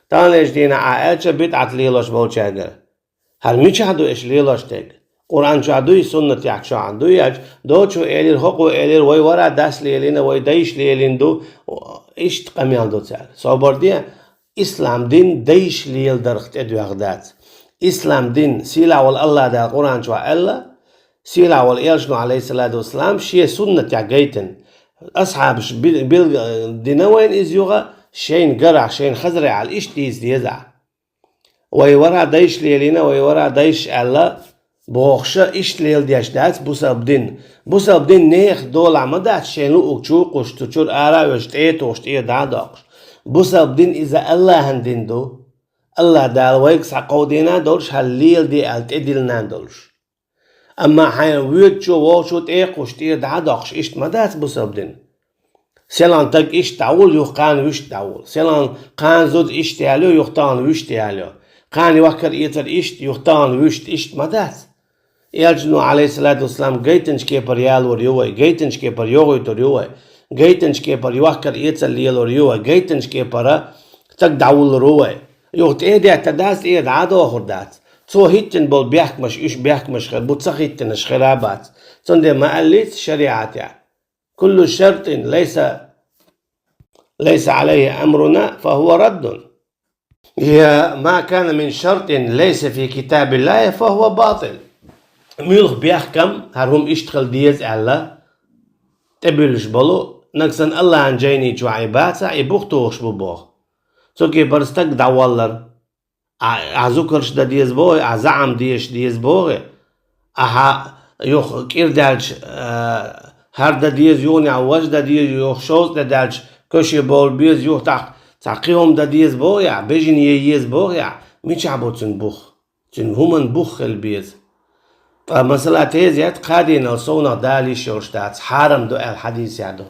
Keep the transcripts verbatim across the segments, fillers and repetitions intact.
Таханлерчу дийнахь Ӏа аьлча, бидӀат лелош болчаьргара. ХӀара мичахь ду аша лелош дерг? Къуръан чохь дуй, суннатехь чохь дуй аьлча, доцчо элира, хӀокхо элира, вай вара дас лелийна, вай дайша лелийна ду, иштта къамел ду цара. Собар де, ислам дин дайша леладарх тӀедоьгӀна дац. Ислам дин, сийлахь волу АллахӀ Дала Къуръан чохь аьлла, сийлахь волу элчано, Ӏалайхиссалату вассалам, шен суннатехь гайтина. Асхьабаш бил-, билгал дина вайна иза юха, шайна гарахь, шайна хазарехь аьлла, иштта дийца деза ахь. Вай вара дайша лелийна, вай вара дайша аьлла, бохуша, иштта леладеш дац бусалба дин. Бусалба дин нехан долахь ма дац, шайн луъург чу а кхуьссуш, цу чуьра ара а веш, тӀе а тухуш, тӀера дӀа а доккхуш. Бусалба дин иза АллахӀан дин ду. АллахӀ Дала вайга схьакховдийна а долуш, хьал леладе аьлла тӀедиллина а долуш. Амма хьайн воьдучо, вовшо тӀе а кхуьссуш, тӀера дӀа а доккхуш, иштта ма дац бусалба дин. Селхана стаг иштта дӀаволу, юха кхана вуьшта дӀаволу. Селхана кхана зуда иштта ялайо, юха тахана вуьшта ялайо. Кхана йохкар-эцар иштта, юха тахана вуьшта, иштта ма дац. Элчано, Ӏалайхиссалату вассалам, гайтинчу кепара ялор ю вай, гайтинчу кепара йохуьйтур ю вай, гайтинчу кепара йохкар-эцар лелор ю вай, гайтинчу кепара стаг дӀавуллур ву вай. Юха тӀе а деттар дац, тӀера дӀа а дохур дац. Цо хӀиттина болу бехкамаш, уьш бехкамаш хир бу, ца хӀиттинарш хир а бац. Цундела ма-аллица шариӀатехь: «Куллу шартин лайса, лайса Ӏалайхи амруна, фа хӀува раддун». Я: «Ма кана мин шартин лайса фи китабиллахи, фа хӀува батил». Муьлха бехкам, хӀара хӀума иштта хила деза аьлла, тӀебуьллуш болу, нагахь санна АллахӀан жайни чохь и бацахь, и бух тухуш бу боху. Цу кепара стаг дӀаваллар. Ахь, ахь зуькарш дан деза боху, ахь заӀам дезаш деза боху, ахьа юха кӀира даьлча, а, хӀара дан деза, юханехь важа дан деза, юха шовзткъа де даьлча, коьше бовла беза, юха тӀаккха цхьа кхин хӀума дан деза боху ахь, бежана е еза боху ахь, мичахь бу цуьнан бух? Цуьнан хӀуманан бух хила беза. Ткъа масала тезет кхадийнал совнах дала йиш йолуш дац, хьарам ду аьлла хьадисехь ду.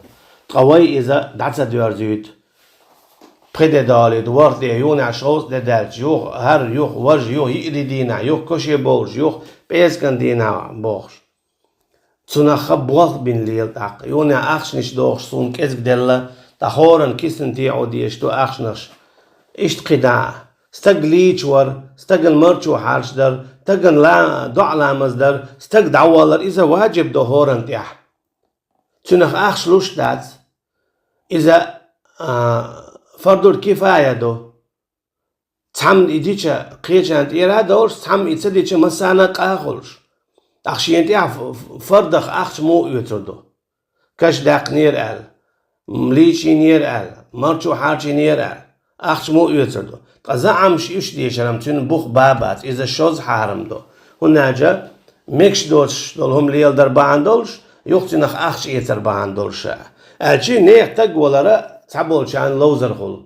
Ткъа вай иза дӀа ца доьрзуьйту. Пхи де далийта, ворхӀ де, юханехь шовзткъа де даьлча, юха хӀара, юха важа, юха йиъ де дийнахь, юха коьше бовлуш, юха пӀераскан дийнахь бохуш. Цунах ха болх бина лела тӀаккха. Юханехь ахчанаш дохуш суна кӀезиг делла, ткъа хӀоранна кисана тӀе Ӏу дезаш ду ахчанаш. Иштта кхидӀа а. Стаг лийча вар, стагана марчо хьарчадар, стагана ла-, доӀа ламаз дар, стаг дӀаваллар, иза ваджиб ду хӀоранна тӀехь. Цунах ахча луш дац. Иза, а, фардуль кифая ду. Цхьамма и дича, кхечарна тӀера а довлуш, цхьамма и ца дича, массарна а къа а хуьлуш. ТӀаккха шена тӀехь ф-, ф-, фардах ахча муха оьцур ду? Каш даьккхинера аьлла, м, лийчийнера аьлла, марчо хьарчийнера аьлла, ахча муха оьцур ду? Ткъа заӀамаш уьш дешаран цуьнан бух бан бац, иза шозза хьарам ду. ХӀунда аьлча мегаш доцуш долу хӀума леладар бахьана долуш, юха цунах ахча эцар бахьана долуш а. Аьлча нехан стаг валара цхьаболчарна ловзар хуьлу.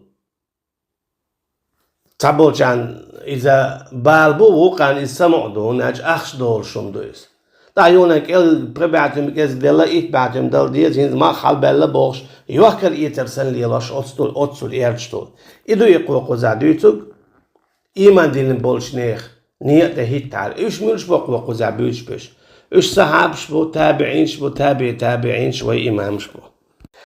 Цхьаболчарна иза бала бу, вукхарна иза самукъа ду, хӀунда аьлча ахча долуш хӀума ду иза. ТӀаккха юханан кӀел-, пхи баьӀтим кӀезиг делла, итт баьӀтим дала деза, хӀинца мах хьалабаьлла бохуш, йохкар-эцар санна лелош оццул, оццул эрча долу. И ду и кхо кхузахь дуьйцург, ийман диллина болчу нехан некъа тӀе хӀиттахьара. Уьш муьлш бу кхо кхузахь буьйцуш берш? Уьш сахьабаш бу, табиӀинаш бу, таби табиӀинаш, вай имамаш бу.